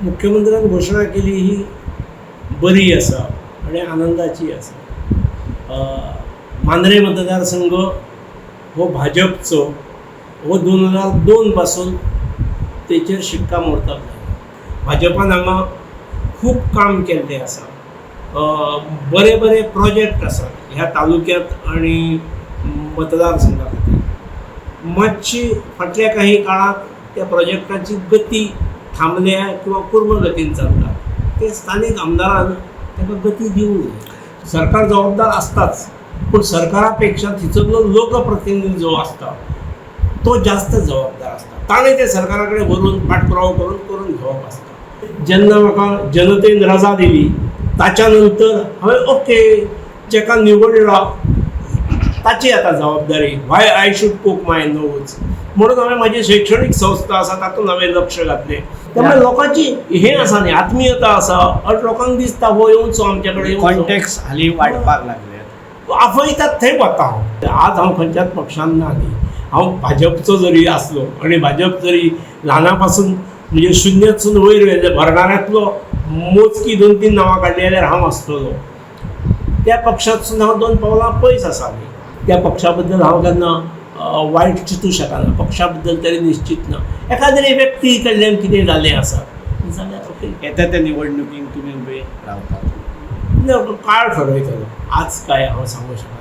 मुख्यमंत्र्यान घोशणा केली ही बरी आसा आनी आनंदाची आसा. मांद्रे मतदारसंघ हो भाजपचो, हो 2002 पासून तेचेर शिक्कामोर्तब जाला. भाजपान हांगा खूब काम केल्लें आसा. बरे बरे प्रोजेक्ट आसात ह्या तालुक्यांत आनी मतदारसंघा खातीर. मातशी फाटल्या काही काळांत त्या प्रोजेक्टाची गती थांबल्या किंवा कुर्म गतीन चलता. ते स्थानीक आमदारान ताका गती दिवंक जाय. सरकार जबाबदार आसताच, पूण सरकारा पेक्षा थंयसरलो लोकप्रतिनिधी जो आसता तो जास्त जबाबदार आसता. ताणें ते सरकारा कडेन व्हरून पाठपुरावो करून करून घेवप आसता. जेन्ना म्हाका जनतेन रजा दिली ताच्या नंतर हांवें ओके जेका निवडला ताची आतां जबाबदारी, why I should poke my nose, म्हणून हांवें म्हाजी शैक्षणीक संस्था आसा तातूंत हांवें लक्ष घातलें. त्यामुळे लोकांची हें आसा न्ही, आत्मीयता आसा आनी लोकांक दिसता हो येवचो आमचे कडेन येवचो. कॉन्टॅक्ट्स हालीं वाडपाक लागले. आफयतात थंय वता हांव. आज हांव खंयच्याच पक्षान ना न्ही. हांव भाजपचो जरी आसलो आनी भाजप जरी ल्हाना पासून म्हणजे शुन्यांतसून वयर व्हेल्ले भरणाऱ्यांतलो मोजकी 2-3 नांवां काडली जाल्यार हांव आसतलो. त्या पक्षांतसून हांव 2 पावलां पयस आसा न्ही. त्या पक्षा बद्दल हांव केन्ना वायट चिंतूं शकना. पक्षा बद्दल तरी निश्चीत ना. एखाद्रे व्यक्ती कडल्यान कितें जाल्लें आसा जाल्यार ओके. येता त्या निवडणुकीक तुमी उबे रावतात? ना, काळ ठरयतलो. आज काय हांव सांगूं शकना.